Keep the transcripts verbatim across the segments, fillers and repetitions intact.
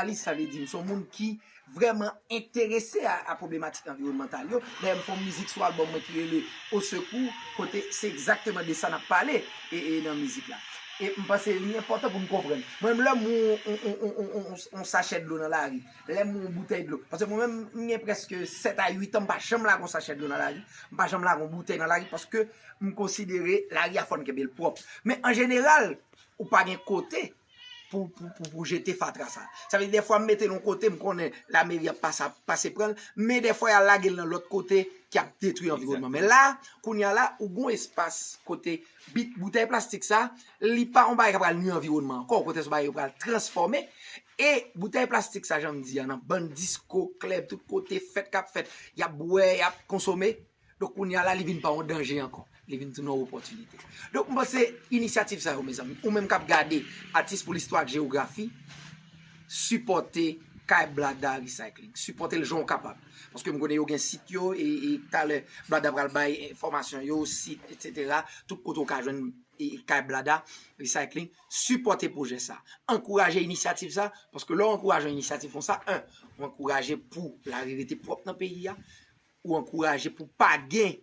Anvwayalis, sa vle di m se yon moun ki vrèman enterese a, a pwoblematik anviwònmantal yo. Dayè, m fè yon mizik sou albòm mwen ki rele Au Secours, kote se egzakteman de sa n ap pale e, e nan mizik la. E m panse li enpòtan pou n konprann. Mwen menm, lè m wè yon, yon, yon, yon, yon, yon, yon sachè dlo nan lari, lè m wè yon boutèy dlo, paske mwen menm, m gen prèske sèt a uit an, m pa janm lage yon sachè dlo nan lari, m pa janm lage yon boutèy nan lari, paske m konsidere lari a fò n kenbe l pwòp. Men an jeneral, ou pa gen kote pou, pou, pou, pou jete fatra sa. Sa vle di, dèfwa m mete l yon kote, m konnen lameri ap pase, pase pran l, men dèfwa y al lage l nan lòt kote ki ap detwi anviwònman. Men la, kounye a la, ou gon espas kote bit-, boutèy plastik sa, li pa yon bagay k ap pral nwi anviwònman ankò, okontrè, se yon bagay yo pral transfòme. E boutèy plastik sa, jan m di a, nan bann disko, klèb, tout kote, fèt k ap fèt, y ap bwè, y ap konsome. Donk, kounye a la, li vin pa yon danje ankò. Li vin tounen yon opòtinite. Donk, m panse inisyativ sa yo, mezanmi, ou menm k ap gade Atis pou Listwa ak Jewografi, sipòte Kay Blada Recycling. Sipòte l jan w kapab. Paske m konnen yo gen sit yo, e, e talè, Blada pral bay enfòmasyon yo, sit, etsetera. Tout kote w ka jwenn, e, Kay Blada Recycling. Sipòte pwojè sa. Ankouraje inisyativ sa, paske lè w ankouraje yon inisyativ konsa, en, w ankouraje pou lari rete pwòp nan peyi a, ou ankouraje pou pa gen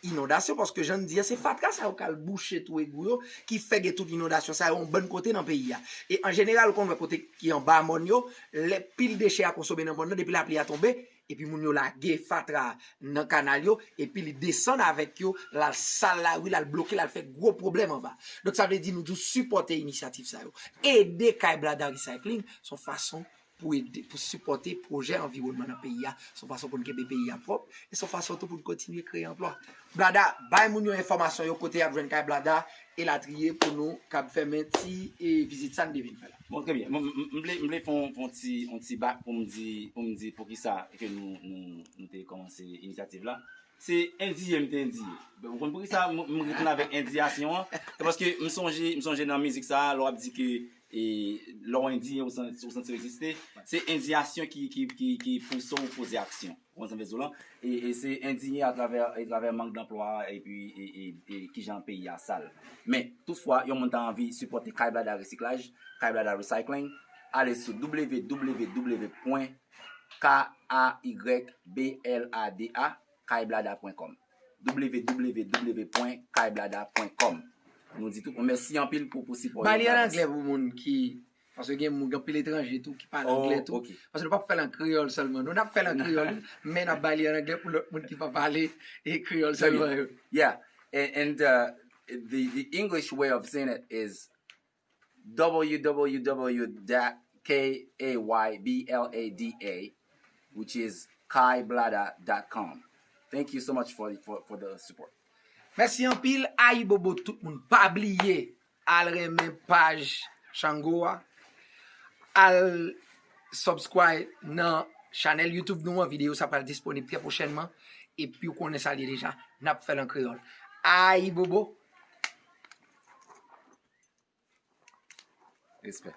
inondasyon, paske jan n di a, se fatra sa yo k al bouche twou egou yo, ki fè gen tout inondasyon sa yo yon bann kote nan peyi a. E an jeneral, ou konn wè kote ki anba mòn yo, lè pil dechè a konsome nan mòn nan, depi lapli a tonbe, epi moun yo lage fatra a nan kanal yo, epi li desann avèk yo, l al sal lari, l al bloke, l al fè gwo pwoblèm anba. Donk, sa vle di nou di w sipòte inisyativ sa yo. Ede Kay Blada Recycling, se yon fason pou ede, pou sipòte pwojè anviwònman nan peyi a. Se yon fason pou n kenbe peyi a pwòp, e se yon fason tou pou n kontinye kreye anplwa. Blada, bay moun yo enfòmasyon yo, kote y ap jwenn Kay Blada, elatriye, pou nou kab fèmen ti, e, vizit sa n te vin fè la. Bon, trè byen. Bon, m, m, m vle, m vle fè yon, fè yon ti, yon ti bak pou m di, pou m di poukisa ke nou, nou, nou te kòmanse inisyativ la. Se endiye m te endiye. Ou konn poukisa m, m retounen avèk endiyasyon an? Se paske m sonje, m sonje nan mizik sa a, lè w ap di ke, e, lè w endiye, ou san-, ou santi w egziste. Se endiyasyon ki, ki, ki, ki pouse w poze aksyon. Ou konn sa m vle di w lan? E, e se endiye atravè, atravè mank danplwa, epi, e, e, e kijan peyi a sal. Men, toutfwa, yon moun ta anvi sipòte Kay Blada Resiklaj, Kay Blada Recycling, ale sou w w w pwen k a y blada pwen kòm. W w w pwen kayblada pwen kòm. Nou di tout, mèsi anpil pou, pou sipò yo. Ba li an anglè pou moun ki, paske gen moun, gen anpil etranje tou ki pale anglè tou. Oh, ok. Paske nou p ap fè l an kreyòl sèlman. Nou, n ap fè l an kreyòl, men n ap ba li an anglè pou lòt moun ki pa pale, e, kreyòl sèlman yo. Yeah. And, and, uh, the, the English way of saying it is w w w dot k a y b l a d a, which is kayblada dot com. Thank you so much for, for, for the support. Mèsi anpil, ayibobo tout moun. Pa bliye, al renmen paj Chango a, al subscribe nan chanèl YouTube nou an, videyo sa pral disponib trè pwochènman, epi w konnen sa l ye deja, n ap fè l an kreyòl. Ayibobo! Respè.